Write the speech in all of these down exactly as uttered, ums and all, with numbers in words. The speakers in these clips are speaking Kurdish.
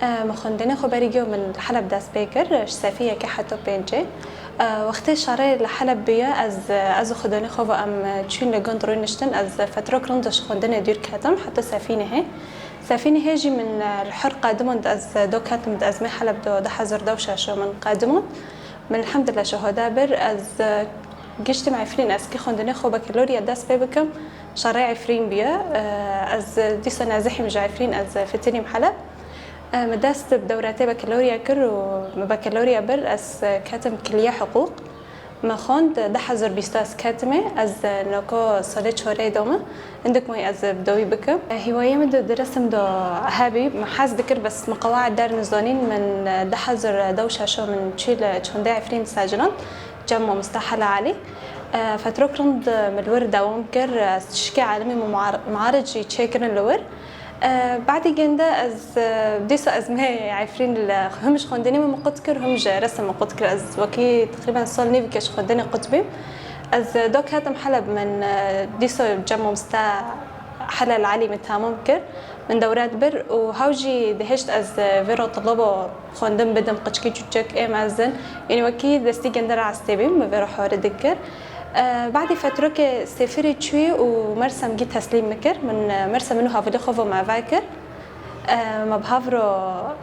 Em, xwendinê xwe berî giyo min li Heleb dest pê kir, ji sefî yekê heta pêncê. E, wextê şerê li Heleb bûye, ez, ez û xwedonê xwe ve em çûn li gund rûniştin, ez fetrok rind ji xwendinê dûr ketim, heta sefî nehê. Sefî nehê jî min, e, li hur qedimand, ez do ketim di ezmê Heleb do du hezar dew şeşo min qedimand. Min elhamdulillah şehoda bir, ez, e, giştim Efrîn, ez kî xwendinê xwe bakalorya dest pê bikim, şerê Efrîn bûye. E, ez dîsa nezihîm ji Efrîn, ez fitinîm Heleb. E, min dest bi dewretê bakalorya kir û min bakalorya bir, ez ketim kiliye hiqûq. Me xwend du hezar bîst ez ketime, ez noko salê çorê dome. Hindik moy ez bi dawî bikim. Hîwayê min di, di resim de hebî, min hez dikir, bes min qewaid der nizanîn, min du hezar dew şeşo min çû li çondê Efrîn secilin, cem mamosta Hela Elî. Fetrok rind min li wir dewam kir, ez tişkê elimî min muar-, muarid jî çêkirin li wir. E, badî gende ez, e, dîsa ez mê Efrîn li him ji xwendinê min qut kir, him ji resim min qut kir. Ez wekî teqrîben sal nîvî ke ji xwendinê qut bîm. Ez, e, do ketim Heleb min, e, dîsa cem mamosta Helal Elî min tamam kir. Min dewret bir û hew jî dihişt ez, e, vêro tilabo xwendin bidim, qiçkî çûçek ê mezin. Yanî wekî destî gende rastê bîm, min vêro hori dikir. E, badî fetrokê sêfirê çûyî û Mersem gî teslîm min kir. Min, e, Mersem min û hevalê xwe ve me vekir. E, me bi hev re,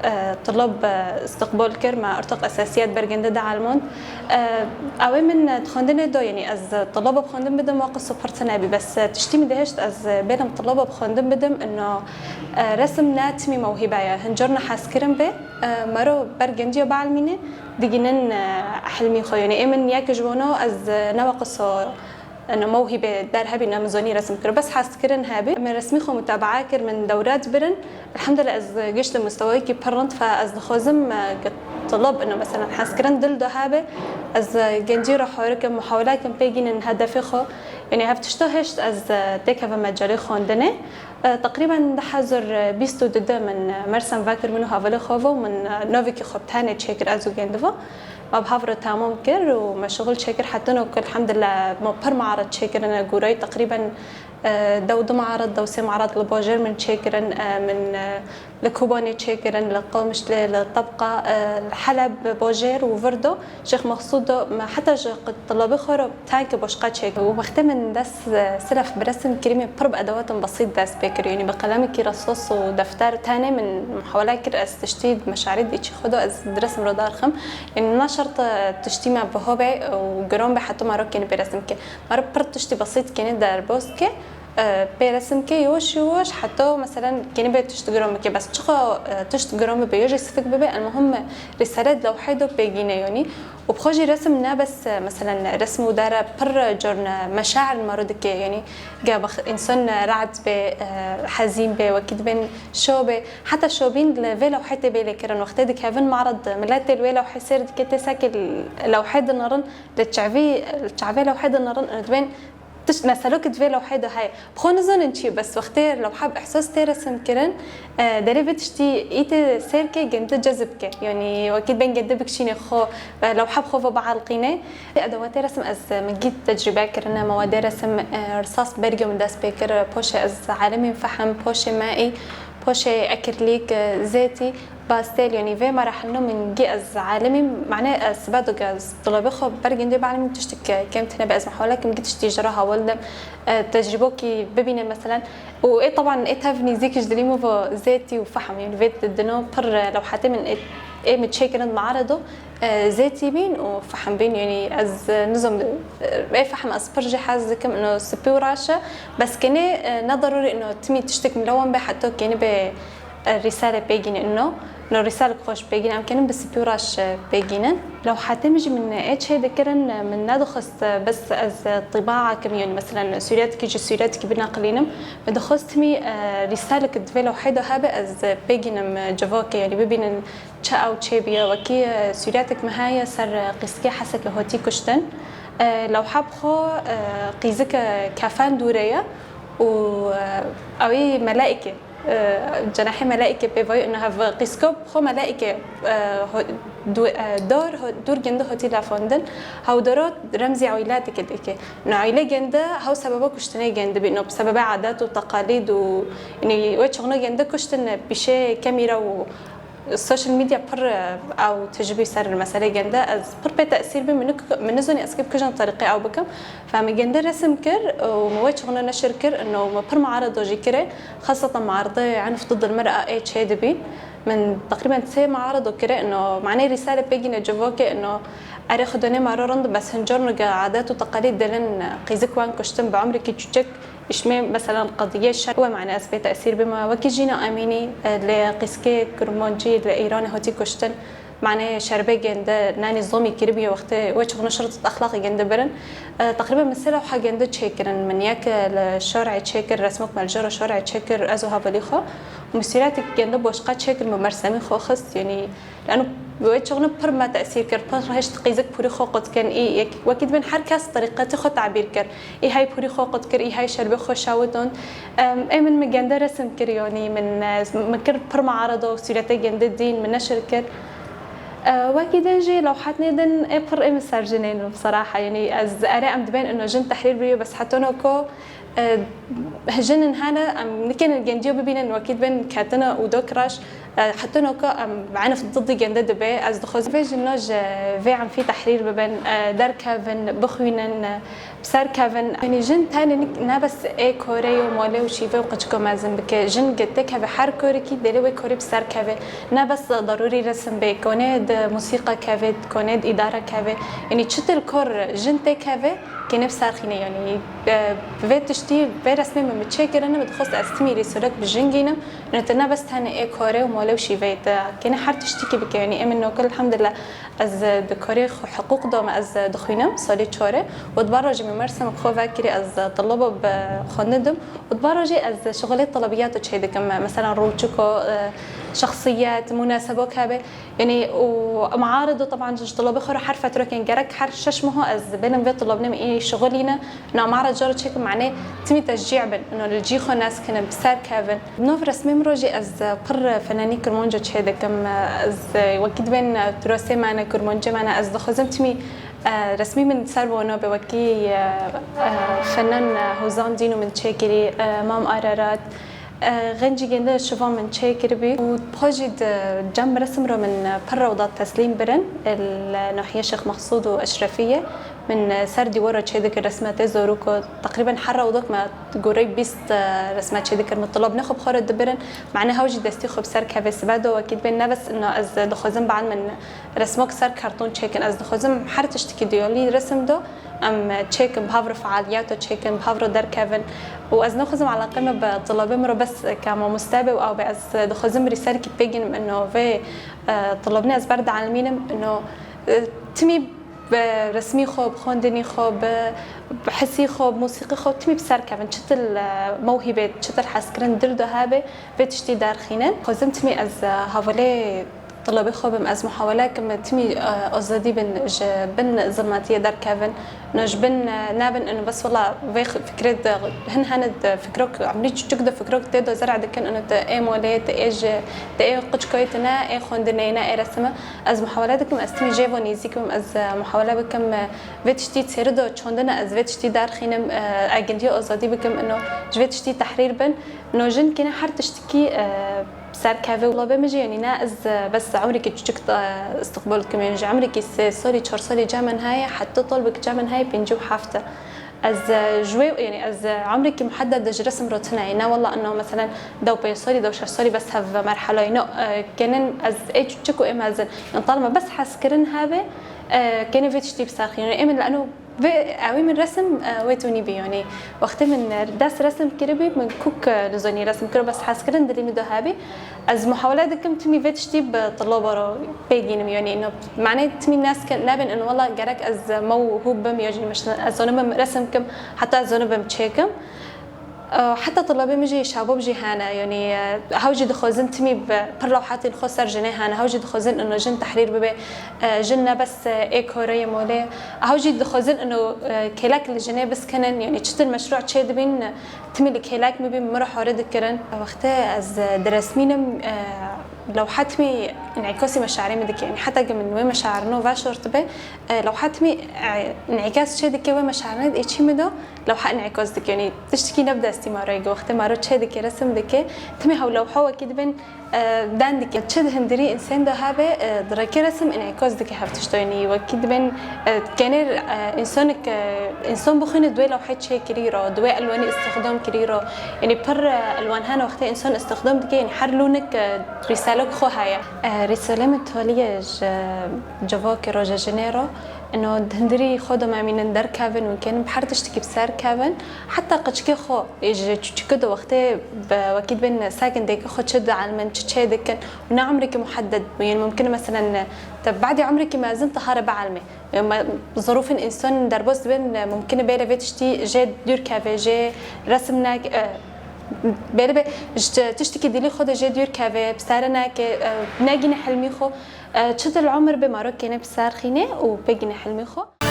e, tilab, e, istiqbal kir, me ortaq esasiyet bergende de elmand. E, ew ê min, e, di xwendinê de, yanî ez tilab bi xwendin bidim, waqis û pirtin nebî. Bes, e, tiştî min dihişt ez, e, bêlim tilab bi xwendin bidim, ino, e, resim ne timî mewhîbe ye. Hin carna hezkirin bê, e, mero ber gendiya bielmîne, digînin, e, hilmî xwe. Yanî ê min yek ji wana ez, e, ne waqis o, ino mewhîbe der hebî, ne min zanî resim kir. Bes hezkirin hebî. Min resmî xwe mutabaa kir, min dewret birin. Elhamdulillah ez giştim mustewayekî pir rind, fe ez dixwazim, e, ke tilab, ino, meselen, hezkirin dil de hebe, ez, e, gencî re hawir kim, muhawela kim pê gînin hedefê xwe. Yanî hev tişta hişt ez, e, têkevim mecalê xwendinê. E, teqrîben du hezar bîst û du de min, e, Mersem vekir min û hevalê xwe ve û min, e, novekî xwe bi tenê çêkir ez û gendiva. Me bi hev re tamam kir û me şixul çêkir. Heta no ku elhamdulillah me pir maret çêkirine gorayî teqrîben, e, dew du maret, dew sê maret li bajêr min çêkirin, e, min, e, li Kobanê çêkirin, li Qamişlê, li Tebqa, e, li Heleb, bajêr û vir do, Şêx Mexsûd do, me heta ji qi-, tilabê xwe re tenke başqa çêkir. Û wextê min dest, e, silef bi resim kirî, min pir bi edewatin besît dest pê kir. Yanî bi qelemekî resos û defter tenê min muhawela kir, ez tiştî meşarî dî çi xwe do, ez di resim re darxim. Yanî ne şert, e, tiştî me biho be û giron be heta me re kênî pê resim ke. Me re pir tiştî besît kênî derbas ke, e, pê resim ke, yavaş yavaş heta, meselen, kênî bê tişt giron bike. Bes çiqa, e, tişt giron bibe, ya jî sifik bibe, elmuhim rîsale di lewhê de pêgîne, yanî. Û bi xwe jî resim ne bes, e, meselen, resim û dare pir carne meşair me re dike, yanî, ge bex-, însan re'd be, e, hezîn be, wekî dibên şo be. Heta şobîn li vê lewhê tê bê lêkirin. Wextê dikevin mared, milet tê li wê lewhê sêr dike, tê seke lewhê dinirin, li çavî, li çavê lewhê dinirin, dibên tişt, meselok di vê lewhê de heye. Bi xwe nizanin çi ye, bes wextê lewha bi ihsas tê resim kirin, e, derê vê tiştî îtê sêr ke, gende cezib ke. Yanî wekî bên gende bikişînê xwe, e, lewha bi xwe ve bielqîne. Edewatê resim ez, e, min gît tecrûbe kirine, mewadê resim, e, risas bergê min dest pê kir, poşê ez alimîm fehim, poşê meî, poşê ekirlîk, e, zêtî. Pastel, yanî vê merahilno min gî ez alimîm, mane ez sibe do ke ez dilabê xwe ber gindê bielmîm tiştik kêm tine be, ez mihawela kim gî tiştî ji re hawil dim, e, tecrîbokî bibîne meselen. Û ê teban ê tev nîzîk ji dilî min ve zêtî û fehm, yanî vê di-, dino pir, e, lewhatê min ê, ê min çêkirin di me'redo, e, zêtî bîn û fehm bîn, yanî ez, e, nizam, e, ê fehm ez pir jî hez dikim, ino spî û reş e, bes kenê, e, ne derûrî ino timî tiştik milewan be, heta kenî be e, rîsale pêgînin ino. No rîsal xweş pêgîn em kenin bi spî û reş, e, pêgînin. Lewhatê min jî min ê çê dikirin, e, min nedixwest, e, bes ez, e, tîbaa kim, yanî meselen sûretekî ji sûretekî bineqilînim. Min dixwest timî, e, rîsalek di vê lewhê de hebe ez, e, pêgînim, e, civakê, yanî bibînin çi ew çê bûye. Wekî, e, sûretek min heye ser, e, qîzikê Hesekê hotî kuştin. E, lewha bi xwe, e, qîzike kefen dûre ye û, e, ew ê meleîk e. E, cenahê meleîkê pêvayî û niha qîzko bi xwe meleîkê, e, ho-, du-, e, dor, ho-, dûr gindi hotî lafandin. Hew doro remzî eylêtike dike. Ino eylê gindi hew sebeba kuştinê gindi bî. Ino bi sebebê adet û teqalîd û, yanî wê çaxna gindi kuştin pîşê kemîra û Social media pir, e, ew tecrübî ser meselê gende, ez pir pê tesîr bîm, min nik-, min nizanî ez kê bi kîjan terîqê ew bikim. Fe min gende resim kir û min wê çixûna neşir kir, ino min pir muarado jî kirê, xaseten muaradê enf did il mir a ê çê dibî. Min teqrîben sê muarado kirê, ino manê rîsale pê gîne civokê, ino erê xwe donê maro rind, bes hin carna ge adet û teqalîd dilin, qîzik wan kuştin bi umrikî çûçik, îşmê, meselen, qediyê şer, we mane ez pê tesîr bîme. Wekî Jîna Emînî, e, li qîskê Kurmancî li Îranê hatî kuştin. Mane şerbê gende, nanî zomî kiribiye wextê we çixûna şirtet exlaqê gende birin. E, teqrîben min sê lewha gende çêkirin. Min yek, e, li şarê çêkir, resmok me li jêra şarê çêkir, ez û hevalî xwe. Min sûretek gende boşqa çêkir, min mersemî xwe xist, yanî Lano wê çixûna pir me tesîr kir, pir hişt qîzik pûrî xwe qut kin, î yek, wekî dibên her kes terîqetê xwe tabîr kir. Î hey pûrî xwe qut kir, î hey şerbê xwe şawitand. Em, ê min, min gende resim kir, yanî min, e, min kir pir muarado û sûretê gende dîn, min neşir kir. E, wekî din jî lewhatnê din ê pir ê min ser jinên, bi seraha, yanî ez erê em dibên ino jin tehrîr biriyo, bes heta no ku E, jinin hene, em nikên gendiyo bibînin, wekî dibên ketine û do kiraş, e, heta noka em enf didî gende dibe. Ez dixwazim vê jina ji vê enfî tehrîr bibin, e, derkevin, bixwînin, e, bi ser kevin. Yanî jin tenê nik-, ne bes ê korê û malê û şîve û qiciko mezin bike. Jin gi têkeve her korekî, dêlê wê korê bi ser keve. Ne bes darûrî resim bê, konê di musîqa keve, konê di îdara keve. Yanî çitil kor jin têkeve, kêne bi ser xîne, yanî, e, vê tiştî, vê resmê min, min çêkirine, min dixwest ez timî rîsolek bi jin gînim. Ino te ne bes tenê ê korê û malê û şîveyê te, kêne her tiştîkî bike, yanî ê min nokil, elhamdulillah, ez, e, di korê xwe hiqûq de me, ez, e, dixwînim, salê çarê. Û di bar re jî min mersemek xwe vekirî, ez, e, tilaba bi xwendin dim. Û di bar re jî ez şixulê tilabiyata çêdikim, e, mesela rûçiko, e, şexsiyet, munasebok hebe. Yanî û muarido teban ji tilabê xwe re her fetrokên gerek her şeş meho ez bênim vê tilabnê min ê şixulîne. Ino muarid jaro çêkim, mane timî teşcî bin, ino li cî xwe neskinin, bi ser kevin. Nov resmê min ro jî ez pir fenanî Kurmanco çêdikim. Ez wekî dibên turasê me ne, Kurmancê me ne, ez dixwazim timî, e, resmî min ser bo nabe wekî, e, e, fenan, e, Hozan Dîno min çêkirî, e, Mam Ararat, E, Xencî gende şiva min çêkiribî û pa jî di cem resim re min pir rewda teslîm birin, li nahiyê Şêx Mexsûd û Eşrefiyê. Min ser dîwara çêdikir resmetê zorûko, teqrîben her rewdok me gorey bîst resme çêdikir. Min tilabnê xwe bi xwe re dibirin. Mane hew jî destî xwe bi ser kevê sibe do, wekî dibên ne bes ina ez dixwazim bad min resmok ser karton çêkin. Ez dixwazim her tiştikî diyalî resim do. Em çêkin, bi hev re fealiyeta çêkin, bi hev re derkevin. Û ez naxwazim eleqê me bi tilabê min re bes ke mamoste be û ew be. Ez dixwazim rîserekî pê gînim, ino vê, e, tilabnê ez ber dielmînim, ino, e, timî bi resmî xwe, bi xwendinî xwe, bi, bi hisî xwe, bi musîqî xwe, timî bi ser kevin. Çitil, e, mewhîbê, çitil hezkirin dir de hebe, vê tiştî derxînin. Xwazim timî ez, e, hevalê tilabê xwe bim, ez muhawele kim timî, e, azadî bin, ji bin zilmatiyê derkevin. No ji bin, e, nebin, ino bes wela vê x-, fikrê de hin hene de fikrok, emrî çûçik de fikrok tê de zer'a dikin, ino te ê molê, te ê ji, te ê qiçkoyê te ne, ê xwendinê ne, ê resime. Ez muhawele dikim, ez timî jê ve nêzîk bim, ez, e, muhawele bikim, e, vê tiştî çêri de çandine, ez vê tiştî derxînim, e, egindiya azadî bikim, ino ji vê tiştî tehrîr bin. No jin kêne her tiştikî, e, Serkeve û labê min jî, yanî ne ez, e, bes umrikî çûçik, e, istiqbal dikim, yanî ji umrikî sê salî, çar salî cem min heye, heta talbik cem min heye pêncî û heft e. Ez, e, ji wê, yanî ez, e, umrikî muhedded de ji resim re tune ye. Ne wela ino meselen dew pênc salî, dew şeş salî bes hev merhelayê. No, e, kênin ez ê çûçik û ê mezin. Yanî talma bes hezkirin hebe, e, kêne vê tiştî bi ser xînin. Ê min li eno Vê, ewî min resim, e, wê tunî bî, yanî wextê min dest resim kiribî, min kûk, e, nizanî resim kiro, bes hezkirin dilê min de hebî. Ez muhawele dikim timî vê tiştî bi tilaba re pê gînim, yanî ino, mane timî neske-, nebin in, wela gerek ez mewhûb bim, ya jî mesela ez zonibim resim kim, heta ez zonibim çêkim. E, heta tilabê min jî, şabab jî hene, yanî, e, hew jî dixwazin timî bi pir lewhatên xwe ser jinê hene, hew jî dixwazin ino jin tehrîr bibe, e, jin ne bes, e, ê koreyê molê, hew jî dixwazin ino, e, kêlek li jinê biskinin, yanî çitin meşrû çêdibîn, timî li kêlek min bî, min re horê dikirin. Wextê ez, e, diresmînim, e, lewha timî înîkasî meşarê min dike, yanî heta ki min wê meşarino veşortibe, e, lewha timî, e, înîkas çêdike wê meşarinê di êçî min de, Lewha înîkaz dike, yanî tiştekî ne bi destî maro ye. Wextê maro çê dike, resim dike, timî hew lewha wekî dibên, e, den dike. Çi di hundirî însên de hebe, e, di rêkê resim înîkaz dike hev tişta, yanî wekî dibên, e, kenê, e, însanek, e, însan bixwîne di wê lewhê çêkirî re, di wê elwanî îstixdam kirî re. Yanî pir, e, elwan hene wextê însan îstixdam dike, yanî her lûnek, e, rîsalek xwe heye. E, rîsalê min talî ye ji civakê re, ji jinê re. Ino di hundirî xwe de me mînin derkevin û kenin bi her tiştekî bi ser kevin. Heta qeçikê xwe ê ji çûçikê de wextê bi wekî dibên sakin dêkê xwe çi dielmin, çi çê dikin û ne emrekî muhedded bû. Yên mumkin e, meselen, te badî emrekî mezin te hare bielmê. Ê me, zirûfên însan derbas dibin, mumkin e bêle vê tiştî jê dûr keve, jê resim nake, e, bêle be ji tiştekî dilî xwe de jê dûr keve, bi sere nake, e, negîne hilmî xwe. E, çi dil umir be maro kêne bi ser xînê û pê gîne hilmî xwe.